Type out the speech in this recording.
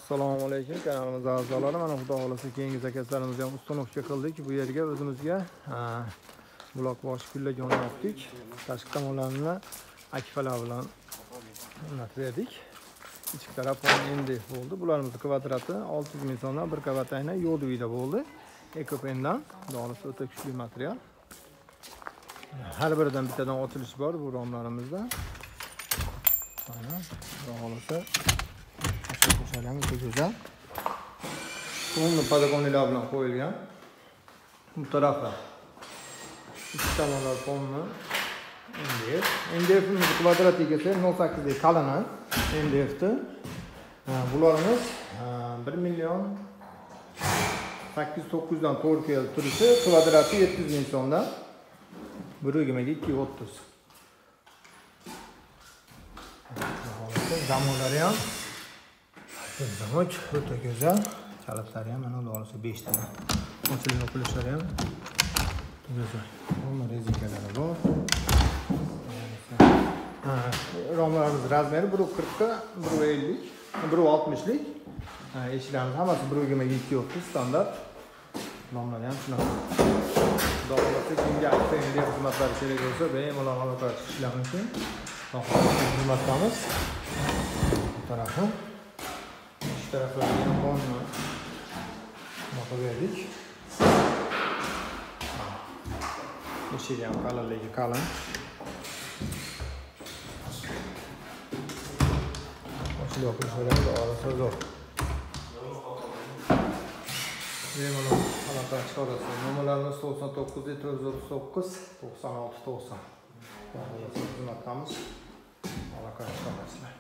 Assalomu alaykum kanalimiz a'zolari. Mana xudo xolasa keyingi zakazlarimizni ham uстановка qildik. Bu yerga o'zimizga buloq boshi kullaga o'rnatdik. Tashqi tomonlarini akfalar bilan o'rnatib berdik. Ichki taraf MDF bo'ldi. Bularimiz kvadrati 600 ming so'mdan bir qavat aynan yo'l uyda bo'ldi. Ekopendan, xudo xolasa o'ta kuchli material. Har biridan bittadan ochilish bor bu romlarimizda. Mana xudo xolasa qo'shalarimiz o'ta go'zal. To'g'ri podakonlar bilan qo'yilgan. Bu tarafi ikki tomonlar polni MDF. MDF'imiz kvadratiga kelsa 0.8 lik qalini MDF'ni. Bularimiz 1 million 809 dan to'g'ri kelib turishi, kvadrati 700 ming so'mdan. 1.20 ga 2.30. Zamonlari ham zamok o'ta go'zal. Kalitlari ham mana xudo 5 ta. Ochilib yopilishlari ham go'zal. Hamma rezinkalari bor. Romlarimiz razmeri 1.40 ga 1.50, 1.60 lik. Eshiklarimiz hammasi 1.20 ga 2.30 standart. Romlari ham shunaqa. Xudo xolasa kimga akfa MDF xizmatlari kerak bo'lsa, bemalol aloqaga chiqishlari mumkin. Xudo xolasa xizmatdamiz. Bu tarafi ikki taraflarga ham ponni qilib berdik. Eshigi ham qalinligi qalin. Ochilib yopilishlari ham xudo zo'r. Bemalol aloqaga chiqa olasiz. Nomerlarimiz 99 439 96 90. Xudo xolasa xizmatdamiz. Aloqaga chiqa olasizlar.